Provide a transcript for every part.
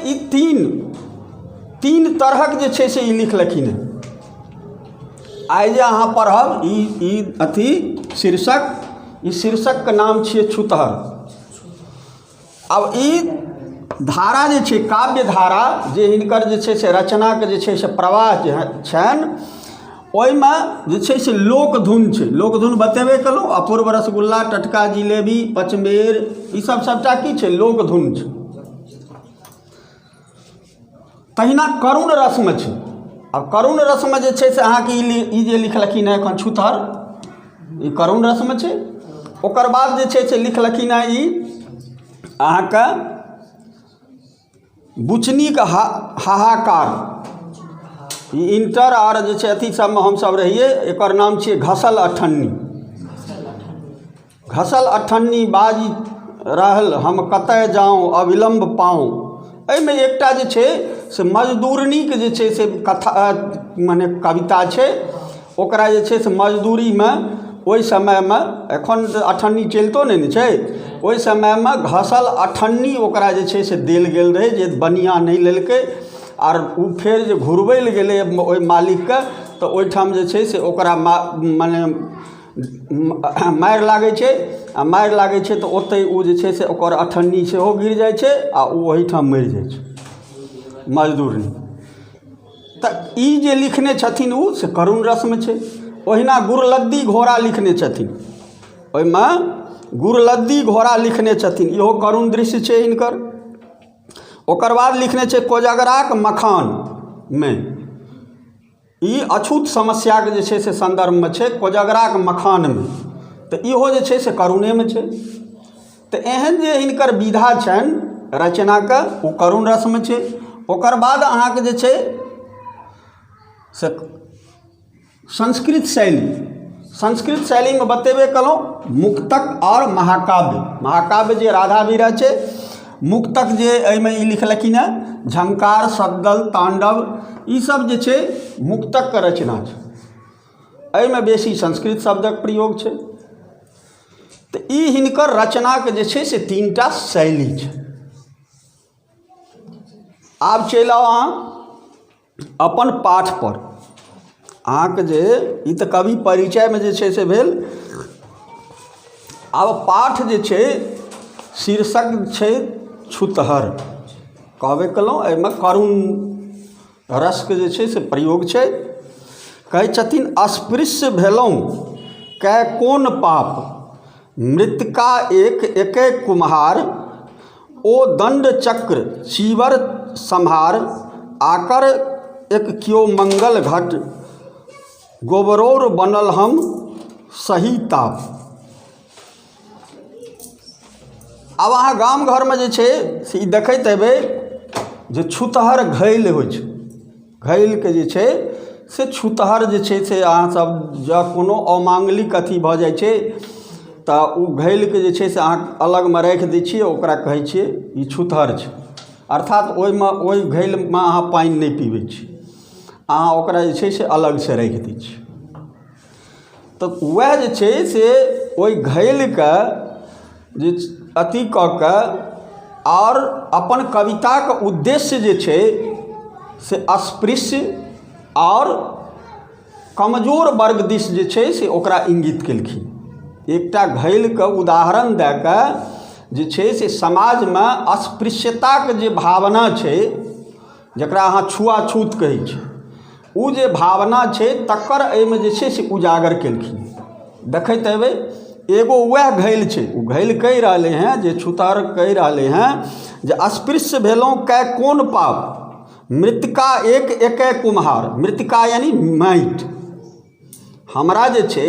ई तीन तीन तरहक जे छै से ई लिखलखिन हेँ। आइ जे अहाँ पढ़ब ई ई अथी शीर्षक, ई शीर्षकके नाम छियै छुतहर। आब ई धारा जे छै काव्य धारा जे हिनकर जे छै से रचनाके जे छै से प्रवाह जे छनि ओहिमे जे छै से लोकधुन छै। लोकधुन बतेबे केलहुँ, अपूर्व रसगुल्ला, टटका जिलेबी, पचमेर, ईसब सबटा की छै? लोकधुन छै। तहिना करुण रसमे छै। आब करुण रसमे जे छै से अहाँके ई ई जे लिखलखिन हेँ एखन छुतहर, ई करुण रसमे छै। ओकर बाद जे छै से लिखलखिन हेँ ई अहाँके बुचनीके हाहाकार। ई इण्टर आर जे छै अथी सबमे हमसब रहियै। एकर नाम छियै घसल अठन्नी। घसल अठन्नी बाजि रहल हम कतय जाउ अविलम्ब पाउ। एहिमे एकटा जे छै से मजदूरनीके जे छै से कथा मने कविता छै। ओकरा जे छै से मजदूरीमे ओहि समयमे, एखन तऽ अठन्नी चलितो नहि ने छै, ओहि समयमे घसल अठन्नी ओकरा जे छै से देल गेल रहै जे बनिआँ नहि लेलकै। आर ओ फेर जे घुरबै लए गेलै ओहि मालिकके तऽ ओहिठाम जे छै से ओकरा मने मारि लागै छै आ मारि लागै छै तऽ ओतहि ओ जे छै से ओकर अठन्नी सेहो गिर जाइ छै आ ओ ओहिठाम मरि जाइ छै मजदूरनी। तऽ ई जे लिखने छथिन ओ से करुण रसमे छै। ओहिना गुरलद्दी घोड़ा लिखने छथिन, ओहिमे गुरलद्दी घोड़ा लिखने छथिन, इहो करुण दृश्य छै हिनकर। ओकर बाद लिखने छै कोजगराक मखानमे, ई अछूत समस्याके जे छै से सन्दर्भमे छै कोजगराके मखानमे, तऽ इहो जे छै से करुणेमे छै। तऽ एहन जे हिनकर विधा छनि रचनाके ओ करुण रसमे छै। ओकर बाद अहाँके जे छै से संस्कृत शैली, संस्कृत शैलीमे बतेबे केलहुँ मुक्तक आओर महाकाव्य। महाकाव्य जे राधा विरह छै, मुक्तक जे एहिमे ई लिखलखिन हेँ झंकार, सद्दल, ताण्डव, ईसब जे छै मुक्तकके रचना छै। एहिमे बेसी संस्कृत शब्दक प्रयोग छै। तऽ ई हिनकर रचनाके जे छै से तीन टा शैली छै। आब चलि आउ अहाँ अपन पाठपर। अहाँके जे ई तऽ कवि परिचयमे जे छै से भेल। आब पाठ जे छै शीर्षक छै छुतहर, कहबे केलहुँ एहिमे करुण रसके जे छै से प्रयोग छै। कहै छथिन अस्पृश्य भेलहुँ कै कोन पाप, मृतका एक एके कुम्हार, ओ दण्ड चक्र चीवर सम्हार, आकर एक केओ मंगल घट, गोबरौर बनल हम सही ताप। आब अहाँ गाम घरमे जे छै से ई देखैत हेबै जे छुतहर घैल होइ छै। घैलके जे छै से छुतहर जे छै से अहाँसभ जँ कोनो अमाङ्गलिक अथी भऽ जाइ छै तऽ ओ घैलके जे छै से अहाँ अलगमे राखि दै छियै, ओकरा कहै छियै ई छुतहर छै। अर्थात ओहिमे ओहि घैलमे अहाँ पानि नहि पीबै छी, अहाँ ओकरा जे छै से अलगसँ राखि दै छियै। तऽ वएह जे छै से ओहि घैलके जे अथी कऽ कऽ आओर अपन कविताके उद्देश्य जे छै से अस्पृश्य आओर कमजोर वर्ग दिस जे छै से ओकरा इंगित केलखिन। एकटा घैलके उदाहरण दए कऽ जे छै से समाजमे अस्पृश्यताके जे भावना छै, जकरा अहाँ छुआछूत कहै छी, ओ जे भावना छै तकर एहिमे जे छै से उजागर केलखिन। देखैत हेबै एगो वएह घैल छै, ओ घैल कहि रहलै हेँ जे छुतहर कहि रहलै हेँ जे अस्पृश्य भेलहुँ कै कोन पाप, मृतिका एक एके कुम्हार। मृतिका यानि माटि, हमरा जे छै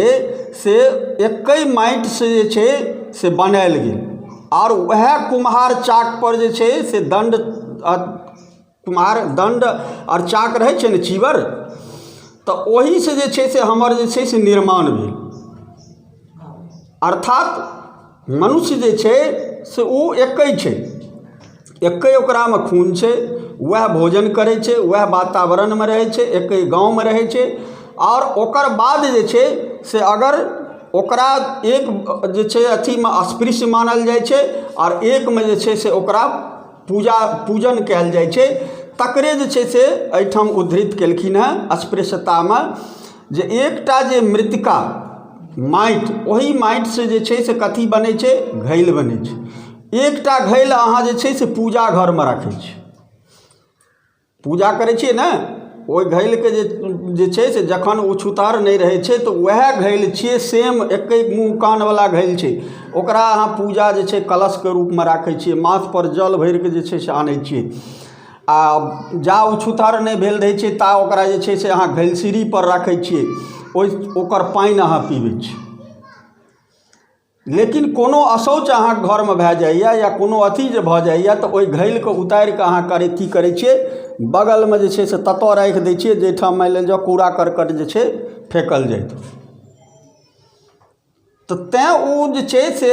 से एके माटिसँ जे छै से बनायल गेल आओर वएह कुम्हार चाकपर जे छै से दण्ड कुम्हार दण्ड आओर चाक रहै छै ने चीवर, तऽ ओहीसँ जे छै से हमर जे छै से निर्माण भेल। अर्थात मनुष्य जे छै से ओ एके छै, एके ओकरामे खून छै, वएह भोजन करै छै, वएह वातावरणमे रहै छै, एके गाँवमे रहै छै। आओर ओकर बाद जे छै से अगर ओकरा एक जे छै अथीमे अस्पृश्य मानल जाइ छै आओर एकमे जे छै से ओकरा पूजा पूजन कयल जाइ छै तकरे जे छै से एहिठाम उद्धृत केलखिन हेँ अस्पृश्यतामे जे एकटा जे मृतिका माटि ओहि माटिसँ जे छै से कथी बनै छै घैल बनै छै एकटा घैल अहाँ जे छै से पूजा घरमे राखै छी पूजा करै छियै ने ओहि घैलके जे जे छै से जखन ओ छूतहर नहि रहै छै तऽ उएह घैल छियै सेम एके मुँह कानवला घैल छै ओकरा अहाँ पूजा जे छै कलशके रूपमे राखै छियै माथपर जल भरिके जे छै से आनै छियै आ जा ओ छूतहर नहि भेल रहै छै ता ओकरा जे छै से अहाँ घैलसीरीपर राखै छियै ओहि ओकर पानि अहाँ पीबै छियै लेकिन कोनो अशौच अहाँके घरमे भए जाइए या कोनो अथी जे भऽ जाइए तऽ ओहि घैलके उतारिकऽ अहाँ करै की करै छियै बगलमे जे छै से ततऽ राखि दै छियै जाहिठाम मानि लिअ जे कूड़ा करकट जे छै फेकल जाइत तऽ तैँ ओ जे छै से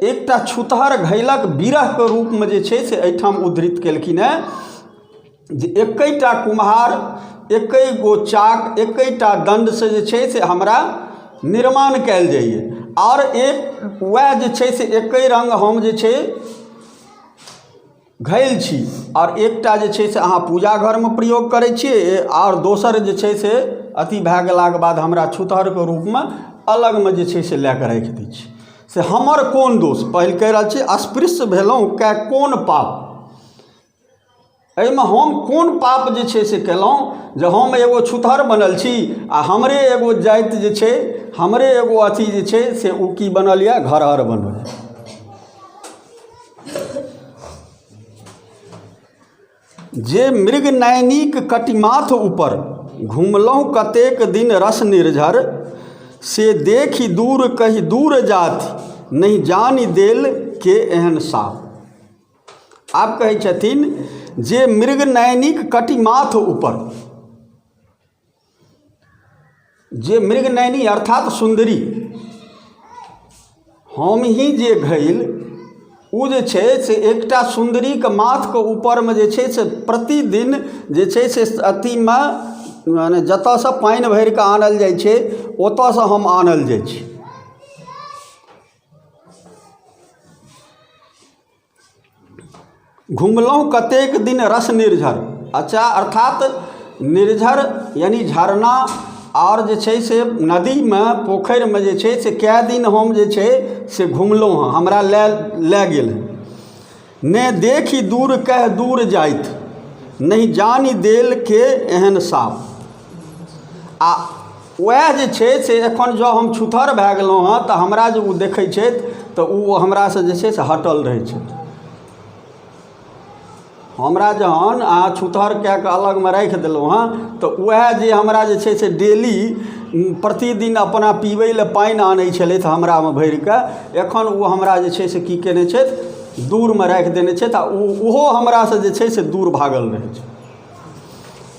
एकटा छूतहर घैलक विरहके रूपमे जे छै से एहिठाम उद्धृत केलखिन हेँ जे एकैटा कुम्हार एकै गो चाक एकैटा दण्डसँ जे छै से हमरा निर्माण कयल जाइए आओर एक उएह जे छै से एकै रङ्ग हम जे छै घैल छी आओर एकटा जे छै से अहाँ पूजा घरमे प्रयोग करै छियै आओर दोसर जे छै से अथी भए गेलाके बाद हमरा छुतहरके रूपमे अलगमे जे छै से लए कऽ राखि दै छी से हमर कोन दोष पहिल कहि रहल छी अस्पृश्य भेलहुँ कए कोन पाप एहिमे हम कोन पाप जे छै से केलहुँ जे हम एगो छुतहर बनल छी आ हमरे एगो जाति जे छै हमरे एगो अथी जे छै से ओ की बनल यए घरहर बनल यए जे मृगनयनीक कटिमाथ ऊपर घुमलहुँ कतेक दिन रस निर्झर से देखि दूर कहि दूर जाथि नहि जानि देल के एहन साप आब कहै छथिन जे मृगनयनीक कटिमाथ ऊपर जे मृगनयनी अर्थात सुन्दरी हम ही जे घैल ओ जे छै से एकटा सुन्दरीके माथके ऊपरमे जे छै से प्रतिदिन जे छै से अथीमे मने जतयसँ पानि भरि कऽ आनल जाइ छै ओतयसँ हम आनल जाइ छी। घुमलहुँ कतेक दिन रस निर्झर अच्छा अर्थात निर्झर यानि झरना आओर जे छै से नदीमे पोखरिमे जे छै से कए दिन हम जे छै से घुमलहुँ हँ हमरा लए लए गेल हँ ने देखि दूर कहि दूर जाइत नहि जानि देल के एहन साप आ वएह जे छै से एखन जँ हम छुतहर भए गेलहुँ हँ तऽ हमरा जे ओ देखै छथि तऽ ओ हमरासँ जे छै से हटल रहै छथि हमरा जहन अहाँ छुतहर कए कऽ अलगमे राखि देलहुँ हँ तऽ वएह जे हमरा जे छै से डेली प्रतिदिन अपना पीबै लए पानि आनै छलथि हमरामे भरिकऽ एखन ओ हमरा जे छै से की केने छथि दूरमे राखि देने छथि आ ओ ओहो हमरासँ जे छै से दूर भागल रहै छै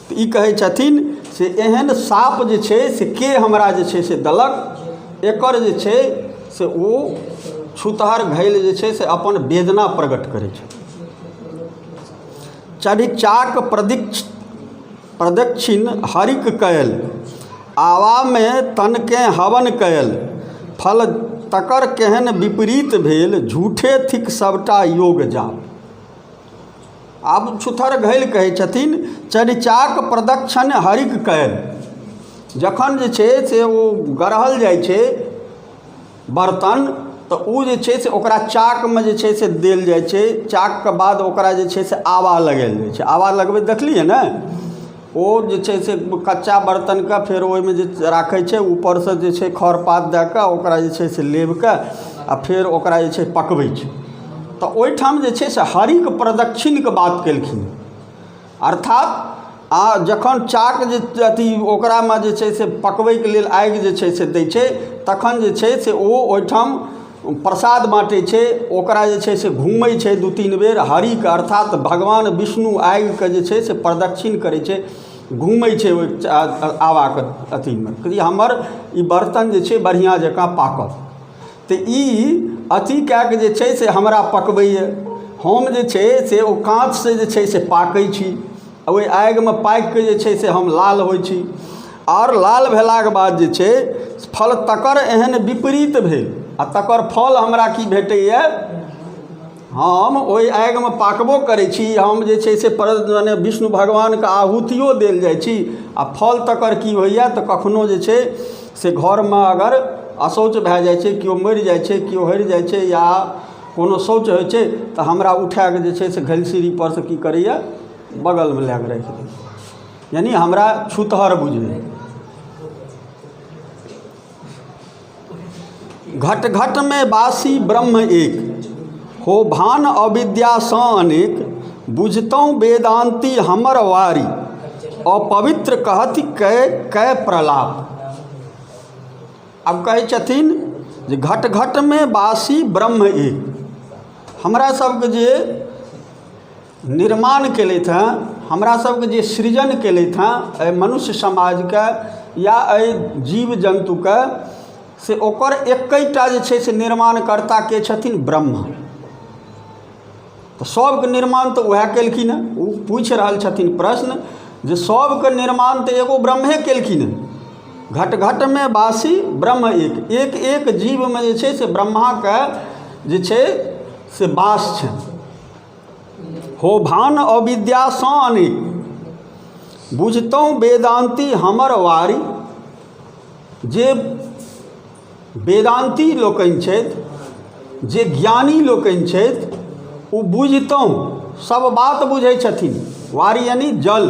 तऽ ई कहै छथिन से एहन साप जे छै से के हमरा जे छै से देलक एकर जे छै से ओ छुतहर घैल जे छै से अपन वेदना प्रकट करै छै चढ़िचाक प्रदीक्ष प्रदक्षिण हरिक कयल आवामे तनकेँ हवन कयल फल तकर केहन विपरीत भेल झूठे थिक सभटा योग जाप आब छुतहर घैल कहै छथिन चरिचाक प्रदक्षिण हरिक कयल जखन जे छै से ओ गढ़ल जाइ छै बर्तन तऽ ओ जे छै से ओकरा चाकमे जे छै से देल जाइ छै चाकके बाद ओकरा जे छै से आवा लगायल जाइ छै आवा लगबैत देखलियै ने ओ जे छै से कच्चा बर्तनके फेर ओहिमे जे राखै छै ऊपरसँ जे छै खर पात दए कऽ ओकरा जे छै से लेप कऽ आ फेर ओकरा जे छै पकबै छै तऽ ओहिठाम जे छै से हरिक प्रदक्षिणके बात केलखिन अर्थात आ जखन चाक जे अथी ओकरामे जे छै से पकबैके लेल आगि जे छै से दै छै तखन जे छै से ओ ओहिठाम प्रसाद बाँटै छै ओकरा जे छै से घूमै छै दू तीन बेर हरिके अर्थात भगवान विष्णु आगिके जे छै से प्रदक्षिण करै छै घूमै छै ओहि आवाके अथीमे कि हमर ई बर्तन जे छै बढ़िआँ जकाँ पाकत तऽ ई अथी कए कऽ जे छै से हमरा पकबैए हम जे छै से ओ काँचसँ जे छै से पाकै छी ओहि आगिमे पाकिके जे छै से हम लाल होइ छी आओर लाल भेलाके बाद जे छै फल तकर एहन विपरीत भेल आ तकर फल हमरा की भेटैए हम ओहि आगिमे पाकबो करै छी, हम जे छै से मने विष्णु भगवानके आहुतियो देल जाइ छी, आ फल तकर की होइए? तऽ कखनो जे छै से घरमे अगर अशौच भए जाइ छै, केओ मरि जाइ छै, केओ हरि जाइ छै या कोनो शौच होइ छै, तऽ हमरा उठाकऽ जे छै से घैलसीढ़ी परसँ की करैए, बगलमे लए कऽ राखि दैए, यानि हमरा छूतहर बुझैए। घट घटमे बासी ब्रह्म एक, हो भान अविद्यासँ अनेक। बुझितहुँ वेदान्ती हमर वारी, अपवित्र कहथि कै कै प्रलाप। आब कहै छथिन जे घट घटमे बासी ब्रह्म एक। हमरा सबके जे निर्माण केलथि हेँ, हमरा सबके जे सृजन केलथि हेँ एहि मनुष्य समाजके या एहि जीव जन्तुके, से ओकर एकैटा जे छै से निर्माणकर्ता के छथिन? ब्रह्मा। तऽ सभके निर्माण तऽ उएह केलखिन हेँ। ओ पूछि रहल छथिन प्रश्न जे सभके निर्माण तऽ एगो ब्रह्मे केलखिन हेँ। घट घटमे बासी ब्रह्म एक, एक एक जीवमे जे छै से ब्रह्माके जे छै से वास छनि। हो भान अविद्यासँ अनेक, बुझितहुँ वेदान्ती हमर वारी। जे वेदान्ती लोकनि छथि, जे ज्ञानी लोकनि छथि, ओ बुझितहुँ सब बात बुझै छथिन। वारी यानि जल,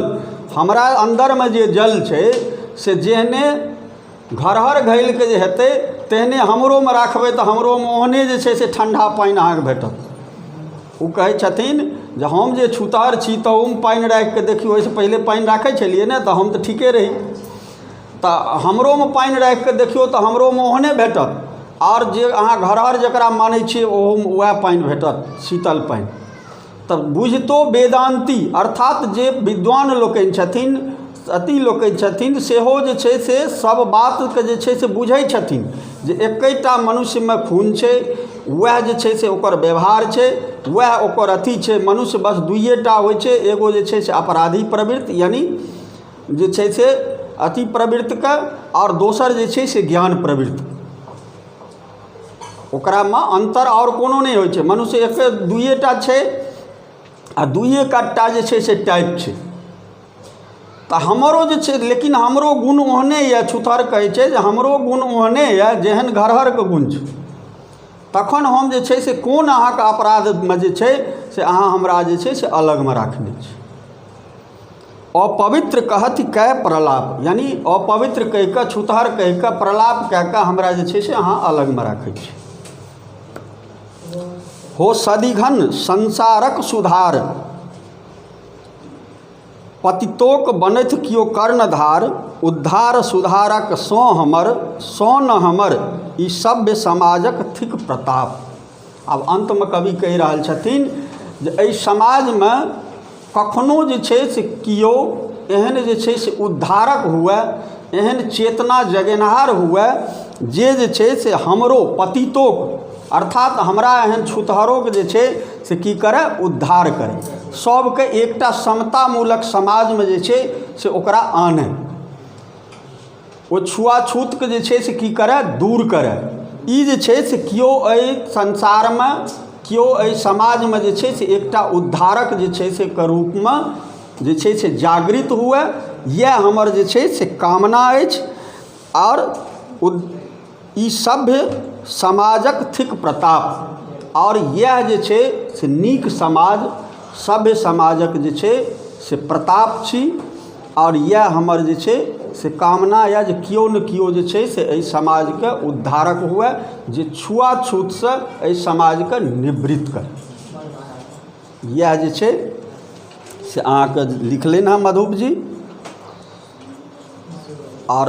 हमरा अन्दरमे जे जल छै से जेहने घरहर घैलके जे हेतै, तेहने हमरोमे राखबै तऽ हमरोमे ओहने जे छै से ठण्डा पानि अहाँके भेटत। ओ कहै छथिन जे हम जे छूतहर छी, तऽ ओहूमे पानि राखिकऽ देखियौ। ओहिसँ पहिले पानि राखै छलियै ने, तऽ हम तऽ ठीके रही। तऽ हमरोमे पानि राखिकऽ देखियौ तऽ हमरोमे ओहने भेटत, आओर जे अहाँ घरहर जकरा मानै छियै, ओहोमे उएह पानि भेटत, शीतल पानि। तऽ बुझितो वेदान्ती, अर्थात जे विद्वान लोकनि छथिन, अथी लोकनि छथिन, सेहो जे छै से सब बातके जे छै से बुझै छथिन जे एकैटा मनुष्यमे खून छै, उएह जे छै से ओकर व्यवहार छै, उएह ओकर अथी छै। मनुष्य बस दुइए टा होइ छै, एगो जे छै से अपराधी प्रवृत्ति, यानि जे छै से अथी प्रवृत्तिके, आओर दोसर जे छै से ज्ञान प्रवृत्ति। ओकरामे अन्तर आओर कोनो नहि होइ छै। मनुष्य एके दुइए टा छै आ दुइए टा जे छै से टाइप छै। तऽ हमरो जे छै, लेकिन हमरो गुण ओहने यए। छुतहर कहै छै जे हमरो गुण ओहने यए जेहन घरहरके गुण छै। तखन हम जे छै से कोन अहाँके अपराधमे जे छै से अहाँ हमरा जे छै से अलगमे राखने छी? अपवित्र कहथि कै प्रलाप, यानि अपवित्र कहि कऽ, छुतहर कहि कऽ, प्रलाप कए कऽ हमरा जे छै से अहाँ अलगमे राखै छी। हो सदिघन संसारक सुधार, पतितोक बनथि कियो कर्णधार। उद्धार सुधारक सँ हमर सँ न हमर, ई सभ्य समाजक थिक प्रताप। आब अन्तमे कवि कहि रहल छथिन जे एहि समाजमे कखनो जे छै से कियो एहन जे छै से उद्धारक हुए, एहन चेतना जगेनहार हुए जे जे छै से हमरो पतितोक, अर्थात हमरा एहन छुतहरोके जे छै से की करय? उद्धार करय। सभके एकटा समतामूलक समाजमे जे छै से ओकरा आनय, ओ छुआछूतके जे छै से की करय? दूर करय। ई जे छै से केओ एहि संसारमे, केओ एहि समाजमे जे छै से एकटा उद्धारक जे छै से के रूपमे जे छै से जागृत हुए, इएह हमर जे छै से कामना अछि। आओर ई सभ्य समाजक थिक प्रताप, आओर इएह जे छै से नीक समाज, सभ्य समाजक जे छै से प्रताप छी। आओर इएह हमर जे छै से कामना यए जे केओ ने केओ जे छै से एहि समाजके उद्धारक हुए, जे छुआछूतसँ एहि समाजके निवृत्त करै। इएह जे छै से अहाँके लिखलनि हेँ मधुपजी।